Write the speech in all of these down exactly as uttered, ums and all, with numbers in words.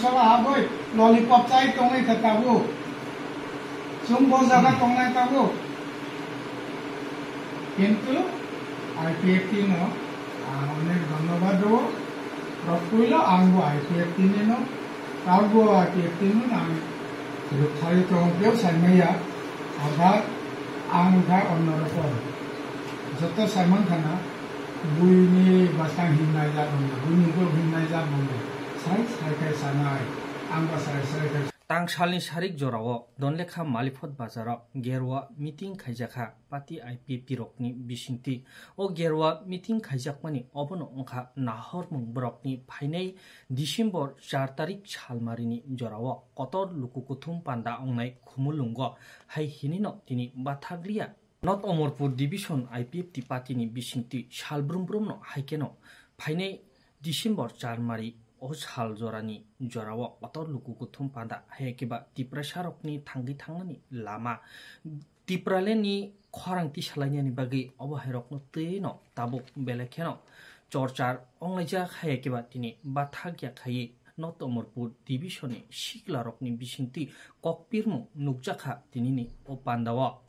Sala haboi lollipop chai tongwi kha tabuk. Chwng bo jaga tongnai tabuk. Kintu I P F T no ang onek dhonnobad rwo. Rok puilo ang bo I P F T ni no. Tabuk bo I P F T no ang rwkthai tong keu sai maya. Orthat ang kha onno rokom. Joto sai man khana buini bwskang hinnai jat manya, buini ukulok hinnai jat manya. Sai sai khai sanai. Ang bo sai sai khai. Tang salni sarik jorao Donlekha Malipot bazaro gerwa meeting khaijakha party I P F T rokni bisingtwi. O gerwa meeting khaijakmani obono wngkha nahormung borokni phainai December char tarik salmarini jorao kotor luku kuthum panda wngnai Khumulwngo hai hinino tini bathakliya. North Omorpur Division I P F T party ni bisingtwi sal brum brumno hai kheno phainai December char mari o sal jorani jorao kotor luku kuthum panda hai khe ba Tiprasa rokni thangwi thangnani lama Tipraland ni khorang tisalainani bagwi obo hai rokno twino tabuk belai kheno chorchar onglaijak hai khe ba tini bathakya khaiwi North Omorpur Division ni sikla rokni bisingtwi kokpirmung nukjakha tinini o pandao.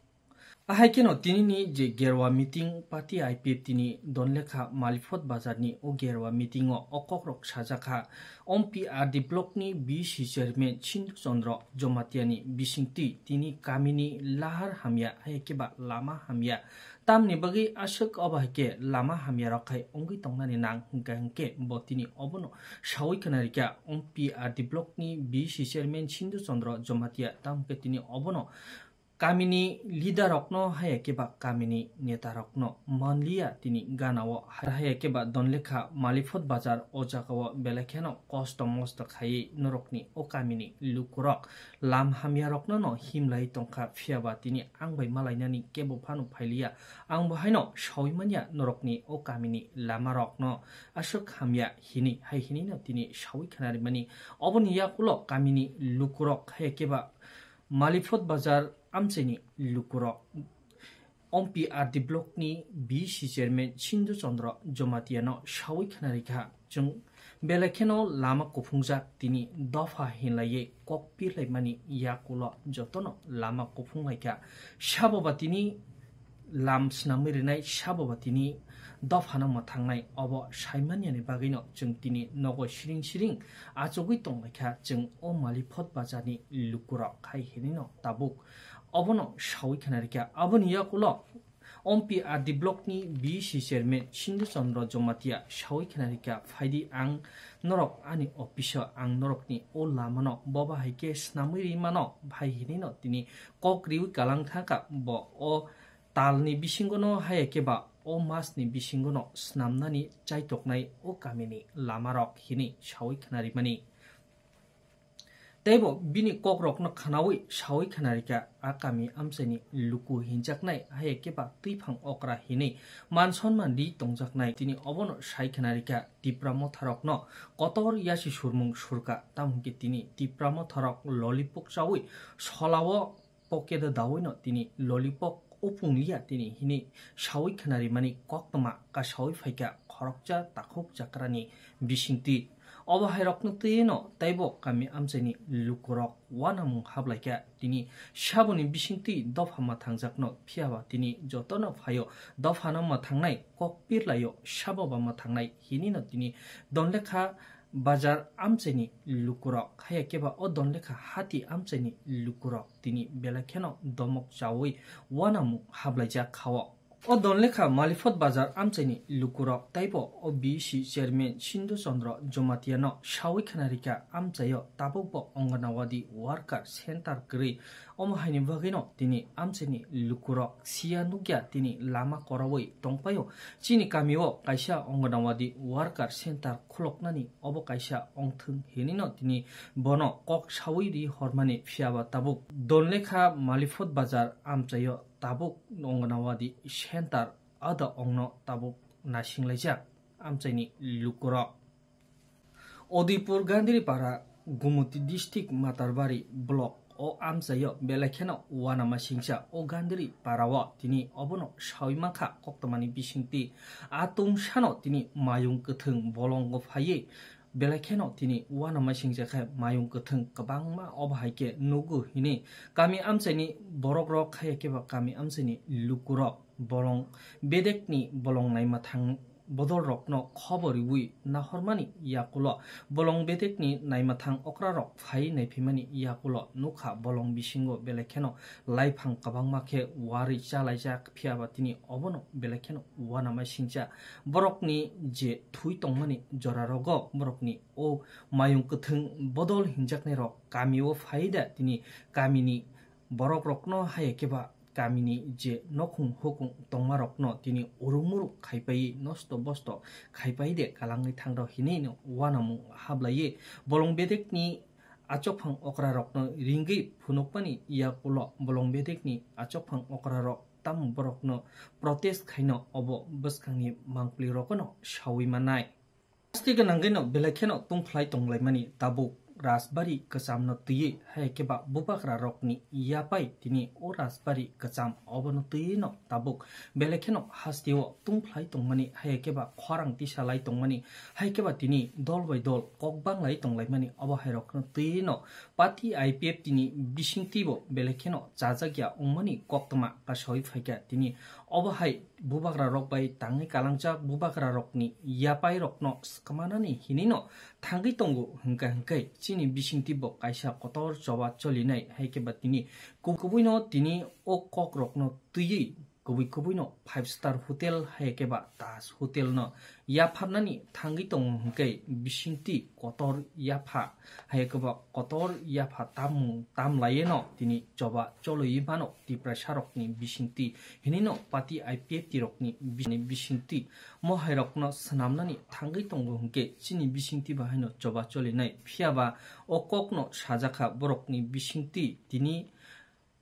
Ahai kheno tinini je gerwa meeting party I P F T ni Donlekha Malipot bazarni o gerwa meeting o o kokrok sajakha, Ompi R D block ni B C chairman Sindhu Chandra Jamatia ni bisingtwi tini kamini lahar hamya hai khe ba lama hamya. Tamni bagwi aswk obo hai khe lama hamya rok khai wngwi tongnani nang hwnkha hwnkhe bo tini obono sawi khna rikha Ompi R D block ni B C chairman Sindhu Chandra Jamatia, tamo khe tini obono kamini leader rokno haya khe ba kamini neta rokno manliya tini gana o haya khe ba Donlekha Malipot bazar o jaga o belai kheno kosto mosto khaiwi norokni o kamini lukurok lam hamya rokno no himlai tongkha, phiya ba tini ang bai malainani kebo phano phailiya, ang bo haino sawi manya norokni o kamini lama rokno aswk hamya hini hai hini no tini sawi khna rimani. Oboni yakulo kamini lukurok haya khe ba Malipot bazar amchaini lukurok Ompi R D block ni B C chairman Sindhu Chandra Jamatia no sawi khna rikha, chwng belai kheno lama kuphungjak tini dopha hinlaiwi kok pirlaimani yakulo jotono lama kuphung laikha, sabo ba tini lam swnamwi rinai, sabo ba tini dophano mwthangnai, obo saimanyani bagwino chwng tini nogo siring siring achugwi tonglaikha chwng o Malipot bazarni lukurok hai hinino tabuk obono sawi khna rikha. Aboni yakulo Ompi R D block ni B C chairman Sindhu Chandra Jamatia sawi khna rikha, phaidi ang norok ani office o ang norokni o lamano boba hai khe swnamwi ri mano, hai hinino tini kok riwi kalang thangkha bo o talni bisingono haya khe ba o masni bisingono swnamnani chaitoknai o kamini lamarok hini sawi khna rimani. Teibo bini kokrokno khnaui saui khna rikha a kami amchaini luku hinjaknai, haiya khe ba twiphang okra hinwi man sonman ri tongjaknai. Tini obono sai khna rikha Tipra motharokno kotor yasi surmung surkha, tamo hwnkhe tini Tipra motharok lollipop chaui solao pocket o dawino tini lollipop upung liya tini hini saui khna rimani koktwma kasaui phaikha khoroksa takhuk chakrani bisingtwi. Obo hairokno twiwi no teibo kami amchaini lukurok uanamung hablaikha, tini saboni bisingtwi dopha mwthangjakno, phiyaba tini jotono phaio dophano mwthangnai kok pirlaio, sabo ba mwthangnai hinino tini Donlekha bazar amchaini lukurok, haiya khe ba o Donlekha hati amchaini lukurok tini belai kheno domok chaui uanamung hablaijak kha-o. O Donlekha Malipot bazar amchaini lukurok teibo o B C chairman Sindhu Chandra Jamatia no saui khna rikha, amchaio tabukbo Anganwadi worker center kwrwi. Omo haini bagwino tini amchaini lukurok siya nukya tini lama koraui tongpaio. Chini kamio kaisa Anganwadi worker center khuloknani obo kaisa ongthwng hinino tini bono kok saui ri hormani, phiyaba tabuk Donlekha Malipot bazar amchaio tabuk Anganwadi center ada ongno tabuk nasinglaijak amchaini lukurok. Udaipur Gandhiri Para, Gumoti District, Matarbari Block o amchaio belai kheno uanama singcha o Gandhiri Para o tini obono saui mankha koktwmani bisingtwi. A tungsano tini mayung kwthwng bolongo phaiwi Belai kheno tini uanama singjakhe mayung kwthwng kwbangma obo hai khe nugo hini kami amchaini borokrok haiya khe ba kami amchaini lukurok bolong bedekni bolong naima thang bodolrokno khobor riwi nahormani yakulo bolong bedekni naima thang okrarok phai naiphimani yakulo nukha bolong bisingo belai kheno laiphang kwbangma khe uarwi chalaijak phiyaba tini obono belai kheno uanama singcha borokni je thui tongmani jorarogo borokni o mayung kwthwng bodol hinjaknairok kamio phaida tini kamini borokrokno haiya khe ba kamini je nokhung hukung tongmarokno tini urumuru khaipai nosto bosto khaipai de kalangwi thangrok hinwi no uanamung hablaiwi bolong bedekni achokphang okrarokno ringwi phunukmani yakulo bolong bedekni achokphang okrarok tamo borokno protest khaino obo bwskangni mangpli rokno sawi mannai. Hasti gwnangwi no belai kheno tungphlai tonglaimani tabuk Rajbari kwchamno twiwi hai khe ba bubagra rokni yapai tini o Rajbari kwcham obono twiwi no tabuk belai kheno hasteo tungphlai tongmani hai khe ba khorang tisalai tongmani hai khe ba tini dol bai dol kok banglai tonglaimani obo hai rokno twiwi no party I P F T ni bisingtwi bo belai kheno chajakya wngmani koktwma kasawi phaikha tini obo hai bubagra rok bai tangwi kalangjak bubagra rokni yapai rokno swkmanani hinino thangwi tongo hwnkha hwnkhe chini bisingtwi bo kaisa kotor choba cholinai hai khe ba tini kub-, kubuino tini o kok rokno twiwi kubui kubuino five star hotel hai khe ba Taj Hotel no yapharnani thangwi tongo hwnkhe bisingtwi kotor yapha hai khe ba kotor yapha tamung tamlaiye no tini choba cholowi mano Tiprasa rokni bisingtwi hinino party I P F T rokni bisingtwi mohairokno swnamnani thangwi tongo hwnkhe chini bisingtwi bahaino choba cholinai phiyaba o kokno sajakha borokni bisingtwi tini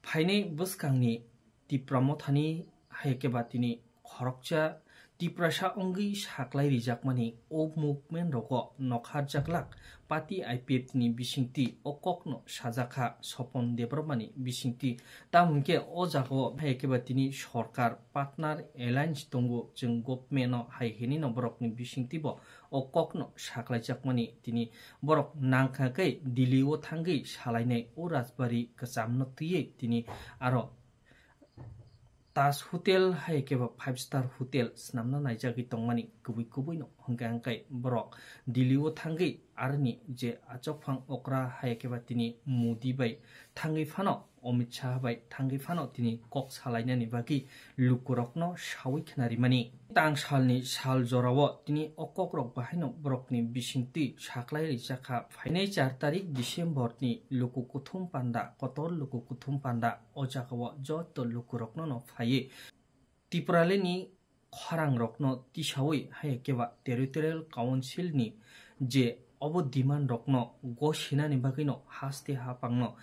phainai bwskangni Tipra mothani hai khe ba tini khoroksa Tiprasa wngwi saklai rijakmani o movement rogo nokharjaklak party I P F T ni bisingtwi o kokno sajakha Sopon Debbarmani bisingtwi. Tamo hwnkhe o jagao hai khe ba tini sorkar partner alliance tongo chwng government no hai hinino borokni bisingtwi bo o kokno saklaijakmani tini borok nangkha khe Delhi o thangwi salainai o Rajbari kwchamno twiwi tini aro Taj Hotel hai khe ba five star hotel swnamna naijagwi tongmani kubui kubui no hwnkhe hwnkhe borok Delhi o thangwi aroni je achokphang okra hai khe ba tini Modi bai thangwi phano Amit Shah bai thangwi phano tini kok salainani bagwi lukurokno sawi khna rimani. Tang salni sal jorao tini o kokrok bahaino borokni bisingtwi saklai rijakha phainai char tarik December ni luku kuthum panda, kotor luku kuthum panda o jagao joto lukurokno no phaiwi Tipraleni khorang rokno tisawi hai khe ba territorial council ni je obo demand rokno gosinani bagwi no haste hapang no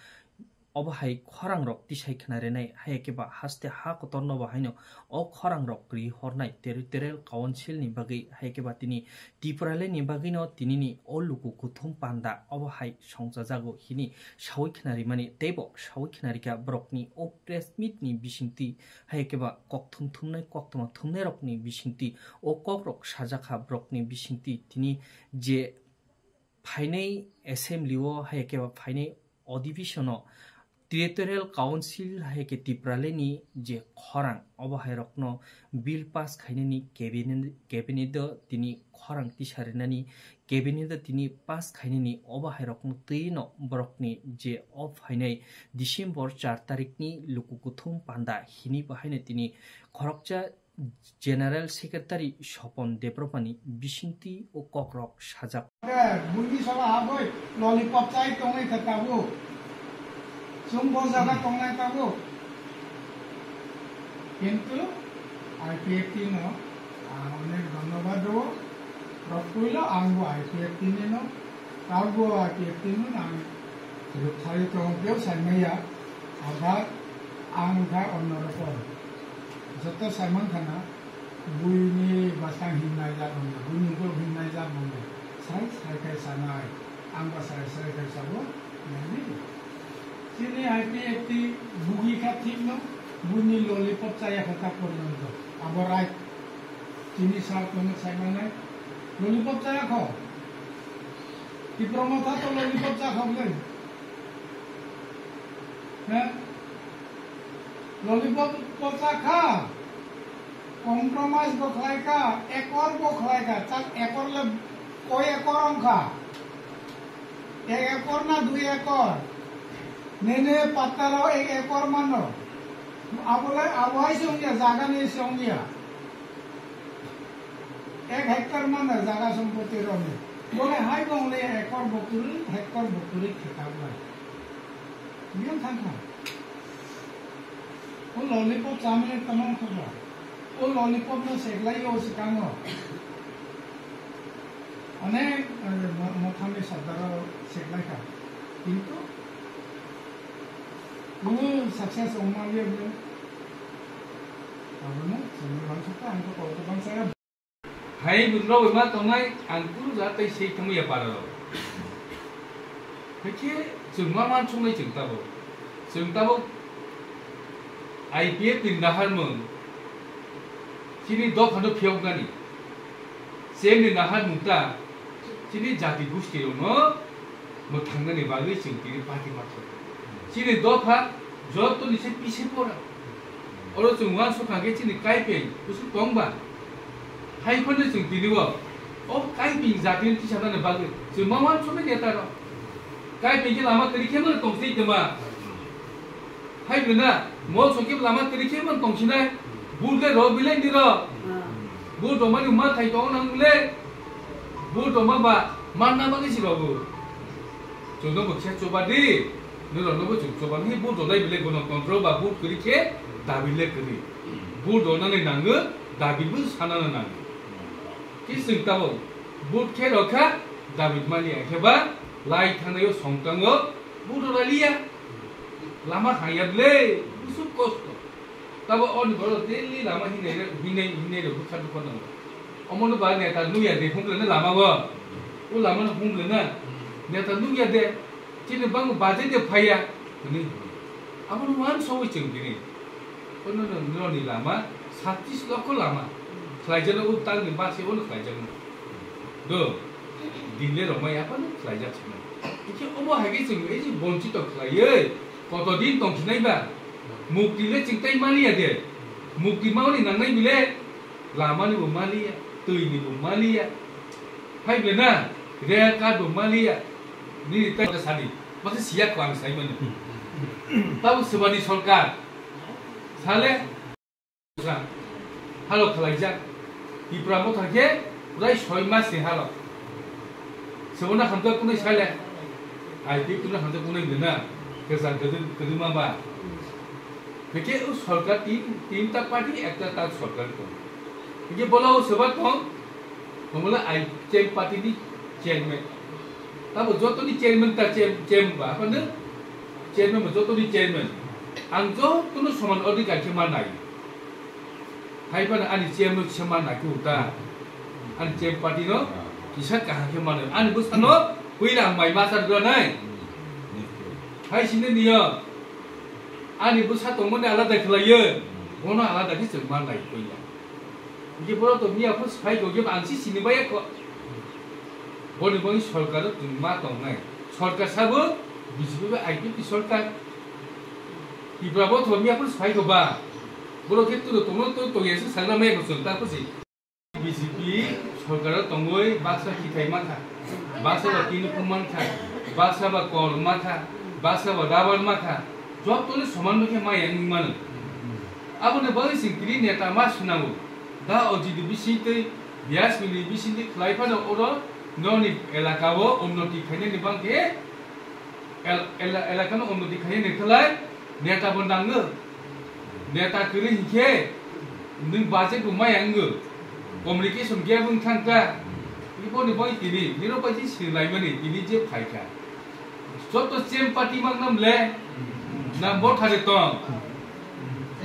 obo hai khorang rok tisai khna rinai hai khe ba haste ha kotor no bo haino o khorang rok ri hornai territorial council ni bagwi hai khe ba tini Tipraleni bagwi no tini ni o luku kuthum panda obo hai songchajago hini sawi khna rimani teibo sawi khna rikha borokni o press meet ni bisingtwi hai khe ba kok thum thumnai koktwma thumnai rokni bisingtwi o kokrok sajakha borokni bisingtwi tini je phainai assembly o hai khe ba phainai adhibishono territorial council hai khe Tipraleni je khorang obo hai rokno bill pass khainani cabinet, cabinet o tini khorang tisarinani cabinet o tini pass khainani obo hai rokno twi no borokni je o phainai December char tarikni luku kuthum panda hini bahaino tini khoroksa General Secretary Sopon Debbarmani bisingtwi o kokrok sajak. Buini sala haboi lollipop chai tongwi kha tabuk. Chwng bo jaga tongnai tabuk. Kintu I P F T no ang onek dhonnobad rwo. Rok puilo ang bo I P F T ni no. Tabuk bo I P F T no ang rwkthai tong keu saimaya. Orthat ang kha onno rokom. Joto saiman khana. Buini bwskang himnai jat mwnwi, buini ukulok himnai jat mwnwi, sai sai khai sanai, ang ba sai sai khai sabo, nangni. Chini I P F T bugi kha thik no, buini lollipop chaya kha ta porjonto, abo right. Chini sir kono sai manai, lollipop chaya kho. Tipra Motha to lollipop cha kha bole. He? Lollipop to cha kha. Compromise bo khlai kha, accord bo khlai kha. Chak accord le koi accord wng kha? Ek accord na dui accord? Nene patta rok ek accord mano. Abole abo hai se wngya, jaga ni se wngya. Ek hectare mano jaga sompoti rok ni. Bole hai bo wngya accord bo kwrwi, hectare bo kwrwi khe kha bwlai. Biyang thang kha. O lollipop chamani tamo wngkha ba? O lollipop no seklai o swkango. Onek, eh, mo-, mothani sardaro seklai kha. Kintu, kuno success wngma liya bole. Abono, chwngno bangsa ta, ang to kok bangsa ya. Hai bwrwi rok ma tongnai, ang kunu ja tei sei thangwi ya para rok. Hakhe chwng ma uansuknai chwng tabuk. Chwng tabuk I P F ni naharmung chini dopha no phiyoknani. Chini naharmung ta chini jati gusti rok no mwthangnani bagwi chwng tini party ma thang. Chini dopha joto ni se pise pora. Oro chwng uansuk kha khe chini kaipeng kusu tong ba. Hai phano chwng tini o, o kaipeng jati ni tisa nani bagwi chwng ma uansuk nai neta rok. Kaipeng khe lama kwrwi khe mano tong sei tongma. Hai bwrwi na, mol song khe lama kwrwi khe mano tong sinai. Bul khe rw bilai ni rw. Bul rwmani ma thai tong nang le. Bul rwma ba manna bagwi si rw bo. Chwngno bo kisa choba di, nirokno bo chwng choba di, vote rwnai bile gonotontro ba vote kwrwi khe dabi le kwrwi. Vote rwnani nango, dabi bo sanano nango. Khe chwng tabuk vote khe rwkha, dabi maliya, khe ba lai thangnai o songtango vote rwliya. Lama haya bile, busuk kosto. Tabo oni borok daily lama hinai, hinai, hinai rok bwkha dukha nango. Omono ba neta nukya de humle na lama o. O lama no humle na. Neta nukya de. Chini bang baje de phaiya. Hwnwi. Abono uansugwi chwng tini. Ono no nironi lama, satris lokho lama. Khlaijakno o tangni base ono khlaijakno. Do, dile rok mai aphano khlaijak sino. Ikhe obo hai khe chwng ei je bonchito khlaiwi kotodin tongsinai ba? Mukti le chwng tai maliya de. Mukti mauni nangnai bile lamani bo maliya, twi ni bo maliya. Hai bile na, red card bo maliya. Nini tai sadi, masa siya ko ang sai mani. Tabo swbani sorkar. Sale Halok khalaijak. Tipra Motha khe prai soi mas ni halok. Sebono hamjak kunui sale. I P F no hamjak kunui dena. Kwchang kwdwi-, kwdwma ba. Hwnkhe o sorkar tin, tinta party ekta tak sorkar ko. Hwnkhe bola o soba tong. Omola I P F party ni chairman. Tabo joto ni chairman ta chair-, chairman ba. Apande chairman bo joto ni chairman. Ang joto no soman odhikar khe ma nai. Hai phano ani chairman no kisa ma nai khe uta. Ani chair party no kisa kaham khe ma nai. Ani bwsa no puila ang mai ma sar gra nai. Hai sini niyo. Ani bwsa tongmani alada khlaiyo. Bono alada khe chwng ma nai puila. Hingke borok to miya phuru sai tongkhe ang si sini bai kho. Boni boni sorkar o tongma tongnai. Sorkar sabo B J P bai I P F ni sorkar. Tipra bo to miya phuru sai kho ba. Borok khe turo tongno to tongya se sagra mai kho chwng ta kho si. B J P sorkar o tongoi baksa khithai ma kha. Baksa ba tini khum man kha. Baksa ba kol ma kha. Baksa ba dabar ma kha. Joto ni soman bai khe maya wngwi mano. Aboni bagwi chwng tini neta ma swnango. Da o G D bisingtwi, bias mili bisingtwi khlai phano oro noni elaka o unnoti khainani bangkhe el-, ela-, elaka no unnoti khainani khlai neta bo nango. Neta kwrwi hinkhe nwng budget bo maya wngo. Communication gap wng thang kha. Iboni bagwi tini, nirok bai si sinilaimani tini je phai kha. Joto chem party mang nam le. Na botha de tong.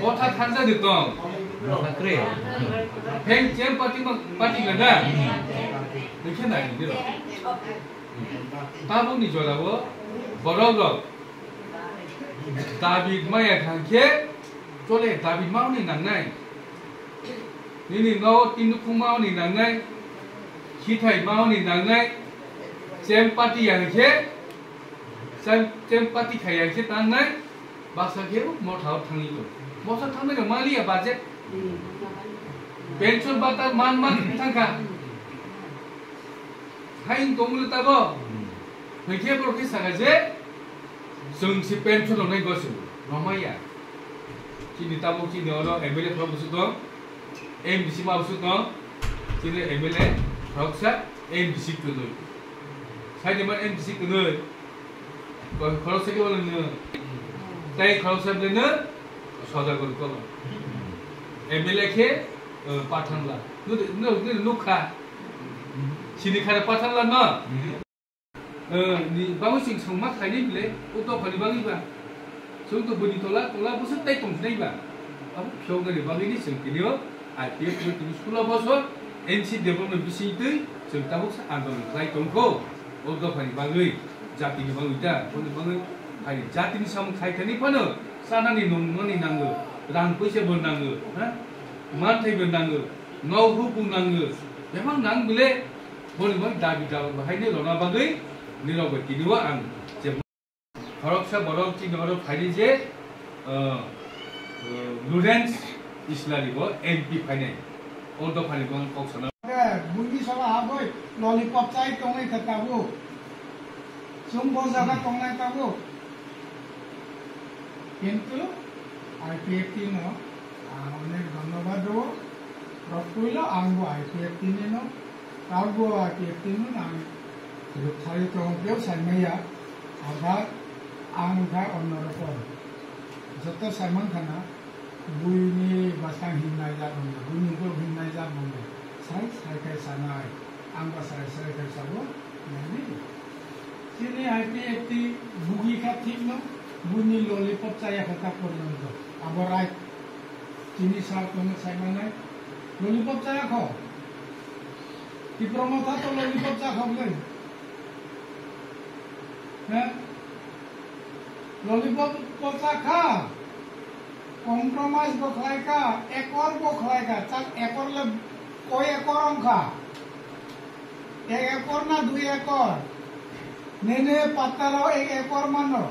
Botha thangja de tong. Botha kre. Pheng chem party mang, party na da. Dekhe na ni ro. Tabuk ni jora o borok rok David maya thang khe chole David ma ni nangnai. Nini no tin nukhung ma ni nangnai, khithai ma ni nangnai, Chem party yang khe, chem, chem party khai yang khe tangnai, baksa khe motha o thangwi tong. Motha thangnai rok maliya budget. Pension bata man man thangkha. Hain tongmuli tabo. Hwnkhe borok khe saka je, chwng si pension rok nai gosi. Romaya. Chini tabuk chini oro M L A khorok bwswk tong, M D C ma bwswk tong, chini M L A khoroksa M D C kwnwi. Saini man M D C kwnwi. Khoroksa khe wala nw. Tai khoroksa bwle nw Sodagar kok. M L A khe, eh, Pathanla. Nw, nw, nw, nukha. Chini khare Pathanla no. Eh, ni bagwi chwng swngma khaini bile, o dophani bagwi ba. Chwng to bwni tola, tola bwswk tai tongsinai ba. Abo phiyoknani bagwi ni chwng tini o I P F ni tini sulo bosor N C development bising twi chwng tabuk sa andolon khlai tongkho. O dophani bagwi, jatini bagwi da, boni bagwi hai jatini samung khai thani phano chanani nungmani nango, rang puisa bo nango, ha? Manthai bo nango, nok huk bo nango, bebak nang bile. Boni bai dabi dabi bahai ni rona bagwi nirok bai tini o ang je khoroksa borok chini oro phaidi je, uh, uh, Lawrence Islari bo M P phainai. O dophani bo ang kok sana. Buini sala haboi lollipop chai tongnai kha tabuk. Chwng bo jaga tongnai tabuk. Kintu I P F T no ang onek dhonnobad rwo. Rok puilo ang bo I P F T ni no. Tabuk bo I P F T no ang rwkthai tong keu saimaya. Orthat ang kha onno rokom. Joto saiman khana buini bwskang himnai jat mwnwi, buini ukulok himnai jat mwnwi. Sai sai khai sanai. Ang bo sai sai khai sabo. Nani? Chini I P F T bugi kha thik no, buini lollipop chaya kha ta porjonto. Abo right. Chini sal kono sai manai. Lollipop chaya kho. Tipra Motha to lollipop cha kho bwle. He? Lollipop po cha kha. Compromise bo khlai kha, ekor bo khlai kha, chak ekor le koi ekor wng kha? Ek ekor na dui ekor? Nene patta rok ek ekor mano.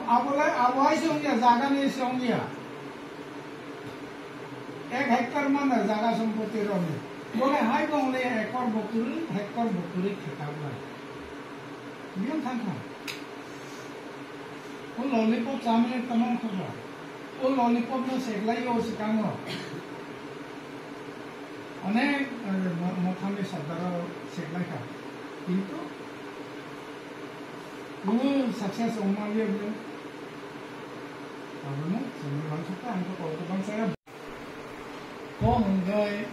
Abo le abo hai se wng ya, jaga ni se wng ya. Ek hectare mano jaga sompoti rok ni. Bo le hai bo wng le ekor bo kwrwi, hectare bo kwrwi khe ta bai. Biyang thang kha. O lollipop chamani tamang kha. O lollipop no seklai o swkango. Onek, eh, mo-, mothani sardar o seklai kha. Kintu, kunu success ongma liya biyang. Abono, chini bangsa ta, ang to kok bangsa ya. Bo hwnkhe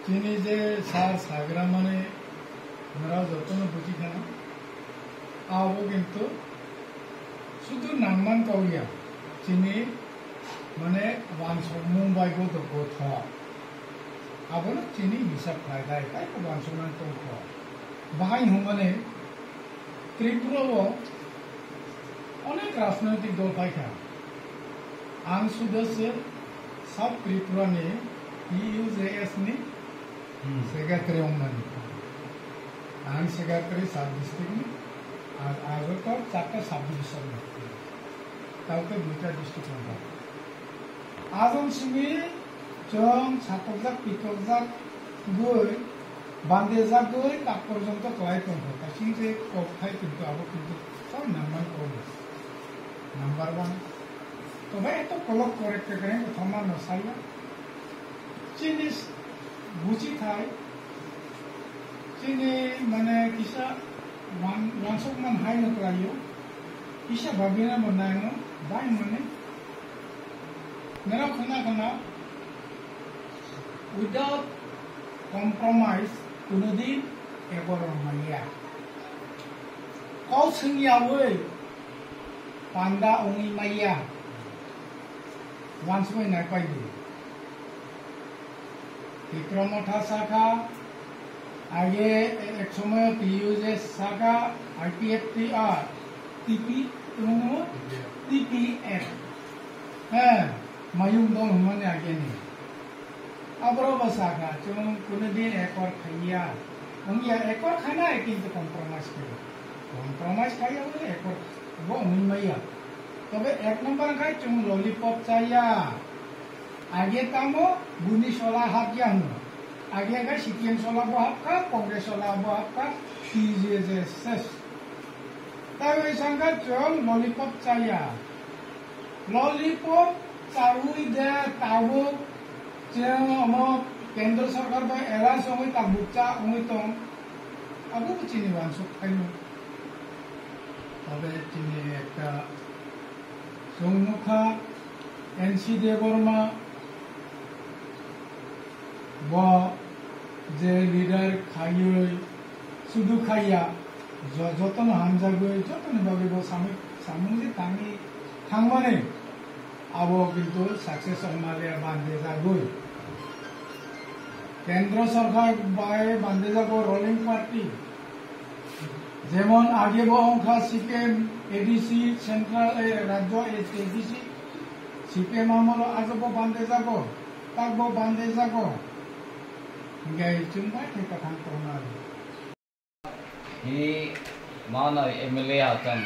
chini je sar sagra mani norok jotono buji khana, abo kintu sudu nangman kauya, chini mane wansukmung bai bo dogo tho. Abono chini hisab khlai dai, taibo wansuknani tongkho. Bahai hwnmani Tripura o onek rajnoitik dol phai kha. Ang suda se South Tripura ni T U J S ni Hmm. Secretary ongmani. Ang secretary sub district ni, ar ajo to charta sub division ni. Tao ke duita district ongkha. Ajong simi chwng satokjak, pitokjak gwi, bandejak gwi, tak porjonto kwlai tongkha. Kaising je kok thai kintu abo kintu koi nangman kok. Number one. Tobe eto kolok korek kekereng kothoma no saya. Chini s-, buchi thai. Chini mane kisa wan-, wansok man hai no kwlaio. Kisa babina bo nai no, bai mani. Nero khna khna, without compromise, kunudin ebo rwmaiya. Kau swngyawi panda wngwi maiya. Wansugwi naipaidi. Tipra Motha sakha, age ek somoyo T U J sakha, I P F T R, T P, T P F. He, mayung dol hwnmani ageni. Aborok bo sakha, chwng kunudin ekor khaiya. Wngya, accord khainai kintu compromise khaio. Compromise khaiya wngya accord bo wngwi maya. Tobe ek number khai chwng lollipop chaya. Age tamo buni sola hapya hwno. Age kha C P M sola bo hapkha, Congress sola bo hapkha, T J S ses. Taiwi sangkha chwng lollipop chaya. Lollipop chawi de tabuk chwng omo kendro sarkar bai alliance wngwi tabuk cha wngwi tong. Abo bo chini wansuk khaino. Tobe chini ekta chwng nukha N C Debbarma. Bo je leader khaiwi sudu khaiya, jo-, jotono hamjagwi, jotoni bagwi bo samwi, samung je tangwi thangmani, abo kintu success wngmaliya bandejagwi. Kendro sorkar bai bandejago ruling party. Jemon age bo wngkha C P M A D C central, eh, rajyo A D C, C P M amolo ajobo bandejago, takbo bandejago. Hinkhe chwng bai khe kwthang tongnai. Hi manai M L A achang,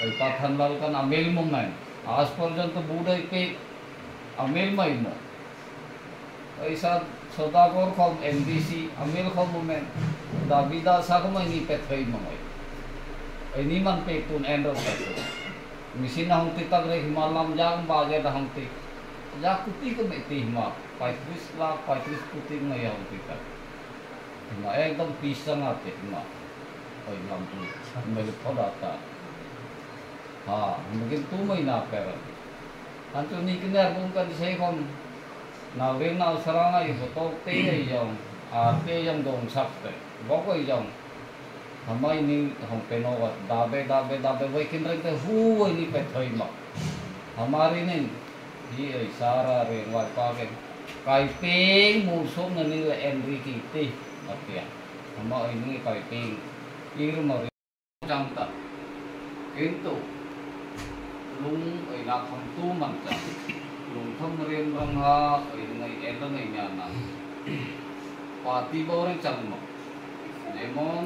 oi Pathanlal khan amel mung nai. Aaj porjonto budai pe amel mai mo. Oisa Sodagor khom M D C, amel khom momen, da bida sa khom ini petrei mongoi. Ini man pe tun endor satu. Misi na hong titak re himalam jang baje da hong tik. Ja kuti ko meti hima, paitris lakh, paitris kuti ma ya hong titak. Hima ekdom pisang ate hima. Oi lampu, mele phoda ta. Ha, mungkin tumai na peran. Antu ni kini arbung kan sei kon. Nau ring nau sarang ai botok te ai jong. Ar te jong dong sak te. Bok ai jong. Hamai ni hong peno wat. Dabe, dabe, dabe. Wai kin reng te hu wai ni pe thoi mak. Hamari nin. Hi ai sara reng wai pa ke. Kai ping mu som na ni le en ri ki te. Atia. Hama ai ni kai ping. Ir ma Jangta. Kintu lung oi nakham tu mancha. Lung tham rim rang ha oi ngai el ngai nyana. Pati boreng changma. Jemon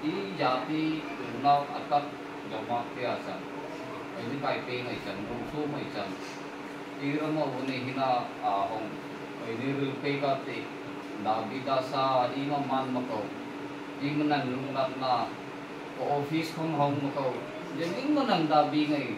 i jati unau atak jama ke asang. Oi ni kai pe ngai chang, lung su mai chang. Iramo hwnwi hina ahong ini rwpegati dabi dasa ima man mako imna nungnatna office khong hong mako je imna nang dabi ngai